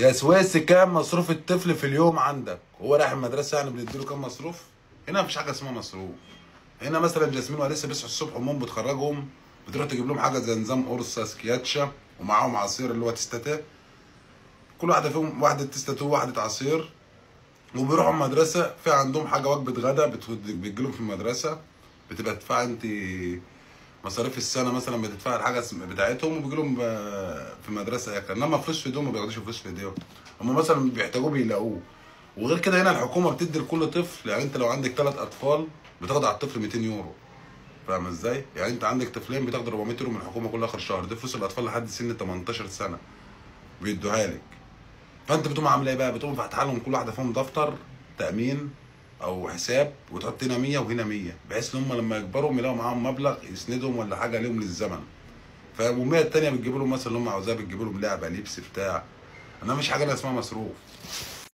يا سويسي كام مصروف الطفل في اليوم عندك؟ هو رايح المدرسة يعني بنديله كام مصروف؟ هنا مفيش حاجة اسمها مصروف. هنا مثلا جاسمين ولسه بيصحوا الصبح امهم بتخرجهم، بتروح تجيب لهم حاجة زي نظام قرصة سكياتشا ومعاهم عصير اللي هو تستاتيه، كل واحدة فيهم واحدة تستاتيه وواحدة عصير، وبيروحوا المدرسة. في عندهم حاجة وجبة غدا بتجيلهم في المدرسة، بتبقى تدفع انت مصاريف السنة مثلا، بتدفع الحاجة بتاعتهم وبيجي لهم في المدرسة اكل. انما فلوس في ايديهم ما بياخدوش فلوس في ايديهم، هم مثلا بيحتاجوه بيلاقوه. وغير كده هنا الحكومة بتدي لكل طفل، يعني انت لو عندك 3 اطفال بتاخد على الطفل 200 يورو، فاهم ازاي؟ يعني انت عندك طفلين بتاخد 400 يورو من الحكومة كل اخر شهر، دي فلوس الاطفال لحد سن 18 سنة بيدوها لك. فانت بتقوم عامله ايه بقى؟ بتقوم فاتحة لهم كل واحدة فيهم دفتر تامين او حساب، وتحط هنا 100 وهنا 100، بحيث ان هم لما يكبروا يلاقوا معاهم مبلغ يسندهم ولا حاجة ليهم للزمن. فال100 الثانية بتجيب لهم مثلا اللي هم عاوزاه، بتجيب لهم لعبه، لبس، بتاع. انما مفيش حاجة اسمها مصروف.